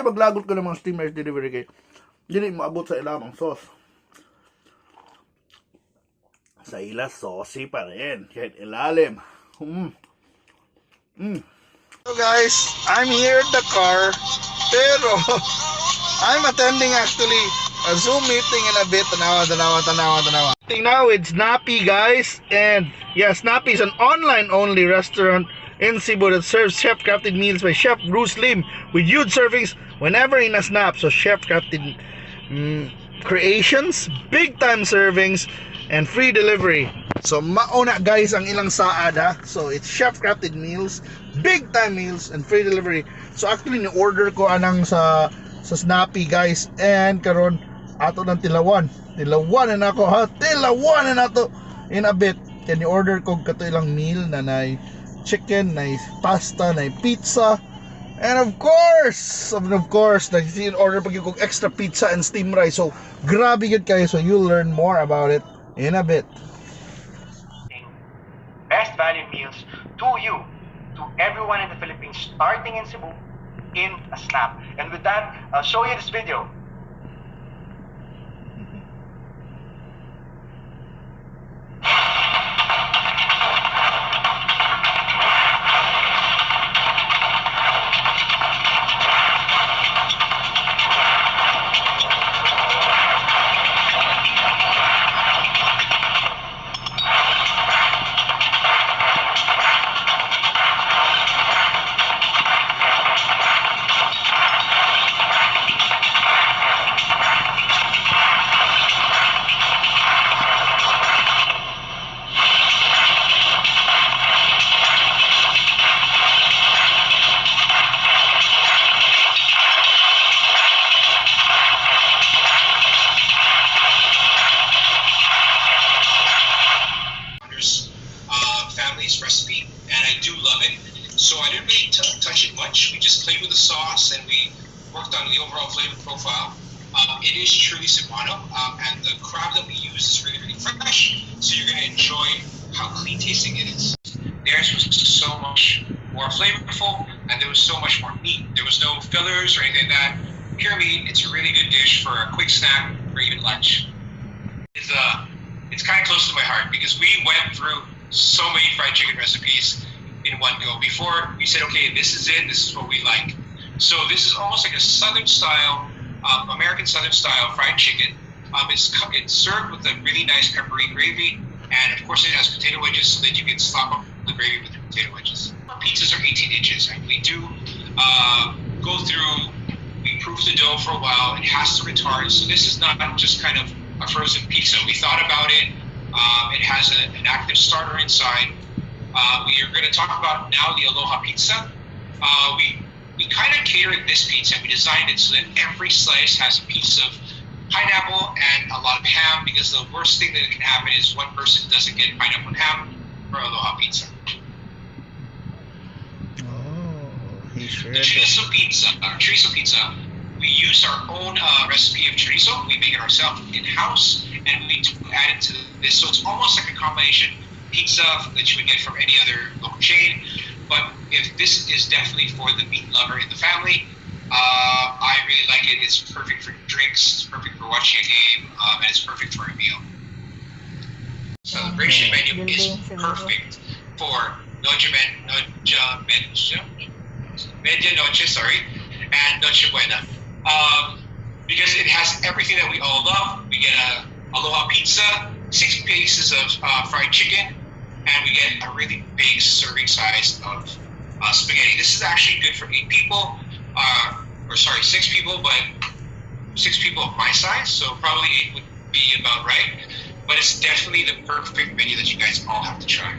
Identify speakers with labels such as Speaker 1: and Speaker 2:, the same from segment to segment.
Speaker 1: Paglagot ko ng mga steam rice delivery kay dili mo abot sa ilang ang sauce. Sa ila, saucy pa rin. Kahit ilalim. So guys, I'm here at the car, pero I'm attending actually a Zoom meeting in a bit. Tanawa, tanawa, tanawa, tanawa. Now it's Snappy, guys, and yeah, Snappy is an online-only restaurant in Cebu that serves chef-crafted meals by Chef Bruce Lim with huge servings whenever in a snap. So chef-crafted creations, big time servings, and free delivery. So mauna, guys, ang ilang saad ha. So it's chef crafted meals, big time meals and free delivery. So actually ni order ko anang sa Snappy, guys, and karon ato ng tilawan. Tilawan na nako ha. Tilawan na nato in a bit. Can you order ko kato ilang meal na nay chicken, nay pasta, nay pizza. And of course, nag-order pag yung extra pizza and steam rice. So, grabe yun kayo. So, you'll learn more about it in a bit.
Speaker 2: Best value meals to you, to everyone in the Philippines, starting in Cebu, in a snap. And with that, I'll show you this video.
Speaker 3: Family's recipe, and I do love it. So I didn't really touch it much. We just played with the sauce and we worked on the overall flavor profile. It is truly Cebuano, and the crab that we use is really, really fresh. So you're going to enjoy how clean tasting it is. Theirs was so much more flavorful, and there was so much more meat. There was no fillers or anything like that. Pure meat. It's a really good dish for a quick snack or even lunch. It's kind of close to my heart because we went through so many fried chicken recipes in one go before we said, "Okay, this is it. This is what we like." So this is almost like a Southern style, American Southern style fried chicken. It's served with a really nice peppery gravy, and of course it has potato wedges so that you can slop up the gravy with your potato wedges. Our pizzas are 18 inches, and we do go through. We proof the dough for a while. It has to retard. So this is not just kind of a frozen pizza. We thought about it. It has an active starter inside. We are going to talk about now the Aloha Pizza. We kind of catered this pizza and we designed it so that every slice has a piece of pineapple and a lot of ham because the worst thing that can happen is one person doesn't get pineapple and ham for Aloha Pizza.
Speaker 1: Oh, he shared
Speaker 3: The
Speaker 1: it.
Speaker 3: Chorizo pizza, we use our own recipe of chorizo. We make it ourselves in house, and we do add it to this. So it's almost like a combination pizza that you would get from any other local chain. But if this is definitely for the meat lover in the family, I really like it. It's perfect for drinks. It's perfect for watching a game, and it's perfect for a meal. Celebration menu is perfect for Noche, Medianoche, sorry, and Noche Buena. Because it has everything that we all love. We get a Aloha Pizza, six pieces of fried chicken, and we get a really big serving size of spaghetti. This is actually good for eight people, or sorry, six people, but six people of my size, so probably eight would be about right. But it's definitely the perfect menu that you guys all have to try.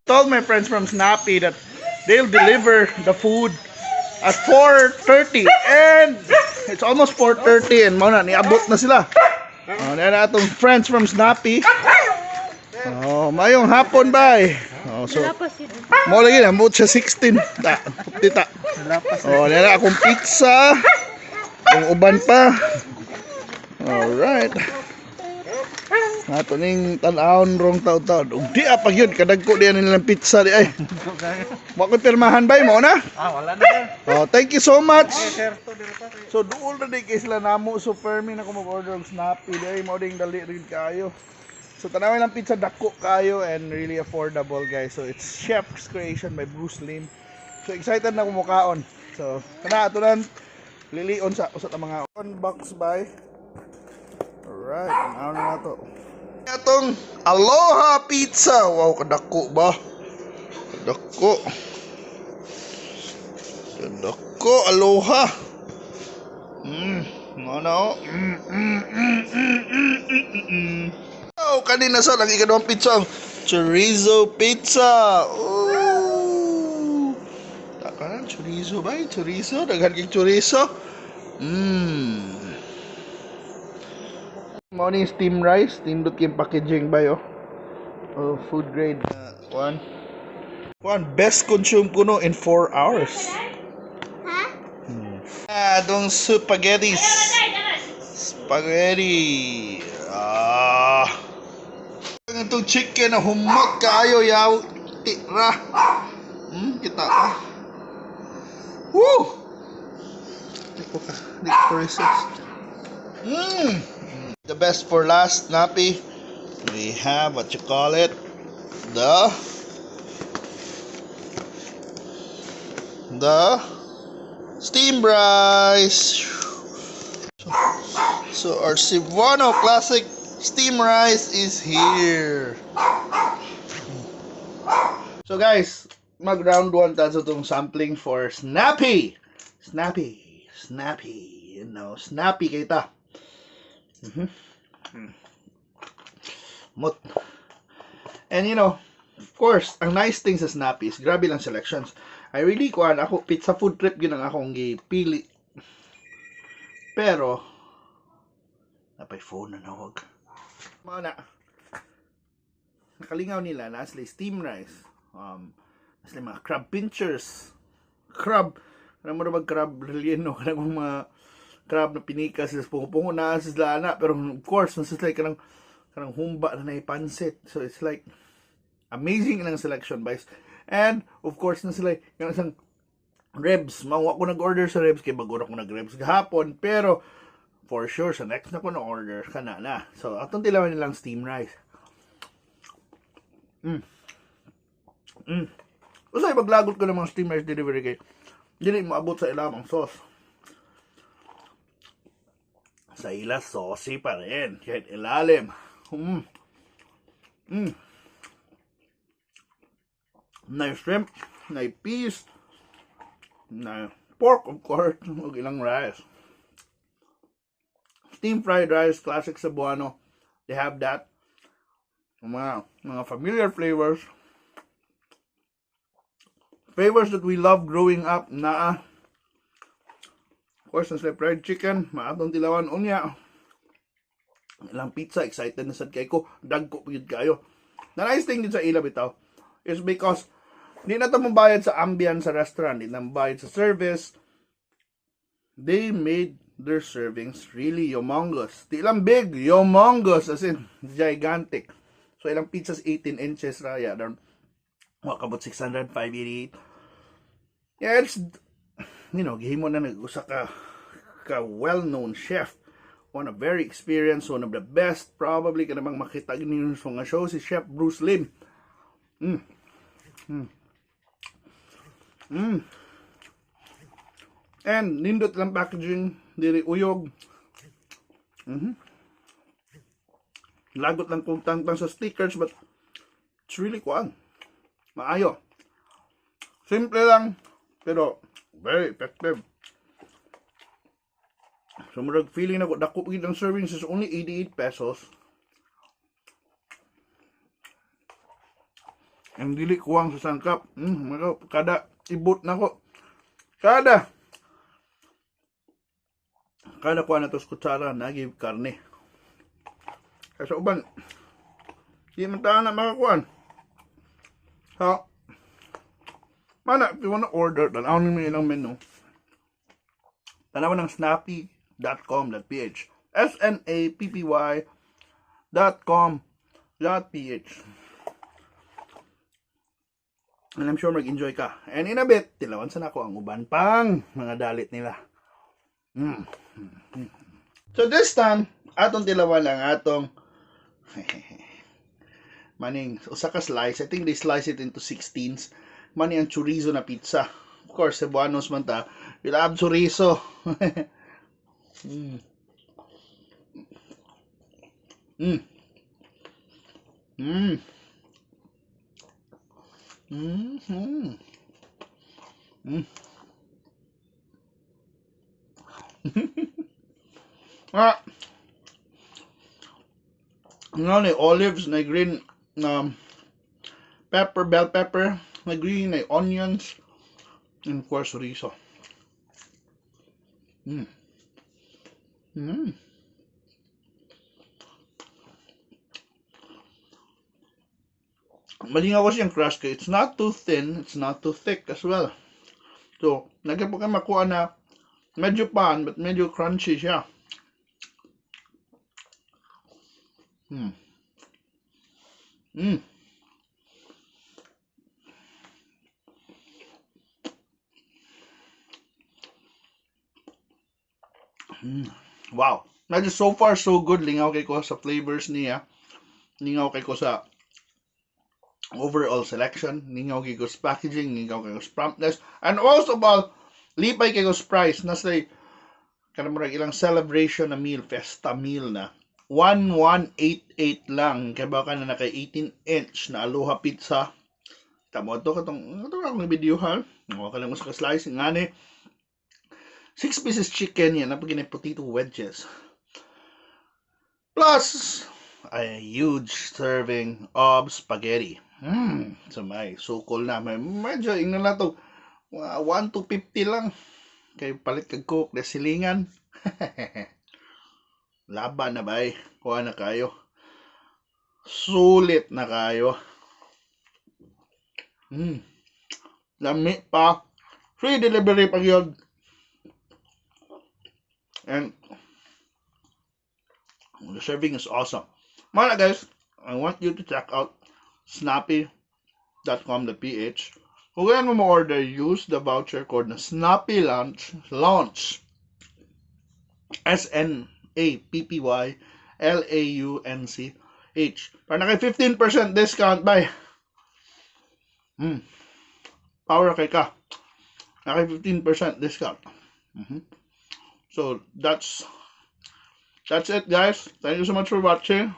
Speaker 1: Told my friends from Snappy that they'll deliver the food at 4:30 and it's almost 4:30 and mao na niabot na sila. Oh, na atong friends from Snappy. Oh, mayong hapon bay. Oh, so mo lagi na ambot siya 16 ta. Tita. Oh, na akong pizza. Ang uban pa. All right. Ato ning tan-awon rong taon-taon. Ug di pa gyud kadagko diyan nilang pizza di ay. Wa ko pirmahan bay mo na.
Speaker 2: Ah, wala na, sir.
Speaker 1: Oh, thank you so much.
Speaker 2: Sir, to dito pa.
Speaker 1: So duol na di kay sila namo, so permi na ko mag-order og Snappy di ay mao ding dali rin kaayo. So tanawin lang pizza, dako kaayo and really affordable, guys. So it's Chef's Creation by Bruce Lim. So excited na ko mukaon. So kana ato nan lilion sa usa ta mga on box by. Alright, ano na nato. Atong Aloha Pizza. Wow, kadako ba? Kadako. Kadako Aloha. No no. Oh, kanina sa ang ikaduhang pizza, ang chorizo pizza. Oh. Takaran chorizo ba? Chorizo, daghan kay chorizo. Mao ni steam rice, nindot kay packaging ba yo? Oh, food grade one. One best consume kuno in 4 hours.
Speaker 4: Ha?
Speaker 1: Ah, dong spaghetti. Spaghetti. Ah. Ang itong chicken na humot kaayo yaw tira. Kita ka. Woo! Di ko ka, di ko resist. The best for last, Napi. We have what you call it, the steamed rice. So our Cebuano classic steam rice is here. So guys, mag round one ta sa itong sampling for Snappy. Snappy, Snappy, Snappy kay ta. Mut. And of course, ang nice thing sa Snappy is grabe lang selections. I really kuan ako pizza food trip gyud ang akong gipili. Pero napay phone na nawag. Mao na. Nakalingaw nila na sila steam rice. Sila mga crab pinchers. Crab. Ano mo na mag crab relleno, kanang mga crab na pinika sila pungo-pungo na sila ana, pero of course nasa sila kanang humba na naipansit, so it's like amazing ilang selection, guys. And of course na sila yung isang ribs. Mao ko nag-order sa ribs kay bago ko nag-ribs gahapon, pero for sure sa next na ko na order kana na. So atong tilawan nilang steam rice. Usay maglagot ko ng mga steam rice delivery kay dili moabot sa ilang ang sauce. Sa ila, saucy pa rin kahit ilalim. Na shrimp, na peas, na pork, of course, ug ilang rice. Steam fried rice, classic Cebuano. They have that. Mga familiar flavors. Flavors that we love growing up naa. Of course, nasa fried chicken, maatong tilawan unya. Ilang pizza, excited na sad kay ko. Dagko gyud kayo. The nice thing din sa ila bitaw is because di na ta mobayad sa ambience sa restaurant, di na mobayad sa service. They made their servings really humongous. Di lang big, humongous, as in gigantic. So ilang pizzas 18 inches ra ya. Down wa kabot 600, 588. Yeah, it's gihimo na nag usa ka well-known chef. One of very experienced, one of the best probably kanang makita ninyo sa mga show, si Chef Bruce Lim. And nindot lang packaging, dili uyog. Lagot lang kung tangtang sa stickers, but it's really kuan. Maayo. Simple lang pero very effective. So murag feeling nako dako gid ang servings is only 88 pesos. Ang dili kuwang sa sangkap. Mga kada ibot nako. Kada kuha na to sa kutsara nagi karne. Kaya sa uban, di man ta na makakuan. So, mana, if you wanna order, tanaw ninyo ilang menu. Tanaw ng snappy.com.ph, snappy.com. Dot PH. And I'm sure mag-enjoy ka. And in a bit, tilawan sa nako ang uban pang mga dalit nila. So this time, atong tilawan ang atong maning usa ka slice. I think they slice it into 16s. Mani ang chorizo na pizza. Of course, Cebuanos man ta. We love chorizo. Ah. Nga ni olives, na green pepper, bell pepper, na green, na onions, and of course chorizo. Malingaw ko siyang crust kay it's not too thin, it's not too thick as well. So, nagyan po kayo makuha na medyo pan, but medyo crunchy siya. Wow. Medyo so far so good. Lingaw kay ko sa flavors niya. Lingaw kay ko sa overall selection. Lingaw kay ko sa packaging. Lingaw kay ko sa promptness. And also all, lipay kay ko sa price. Nasa kanang murag ilang celebration na meal, festa meal na. 1188 lang. Kaya baka na naka 18-inch na Aloha Pizza. Tamo ito katong ito akong video ha. Nga ka lang sa slice ngani. 6 pieces chicken yan, napag potato wedges. Plus a huge serving of spaghetti. So may sukol na. May medyo ingnan na to. 1 to 50 lang. Kay palit kag Coke, de silingan. Laban na bay. Kuha na kayo. Sulit na kayo. Lami pa. Free delivery pa yun. And the serving is awesome. Mga guys, I want you to check out snappy.com.ph. Kung ganyan mo ma-order, use the voucher code na Snappy Launch, Launch, SNAPPY LAUNCH. Para naka 15% discount, bye. Power kay ka. Naka 15% discount. So that's it, guys. Thank you so much for watching.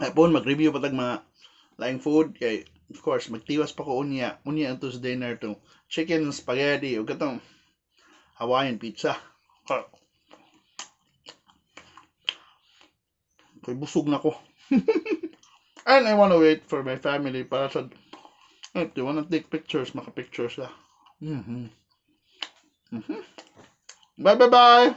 Speaker 1: Ay po, mag-review pa tag mga laing food kay of course magtiwas pa ko unya. Unya ang sa dinner to chicken spaghetti o katong Hawaiian pizza. Kay busog na ko. And I wanna wait for my family para sa if they wanna take pictures, maka-pictures la. Bye bye bye.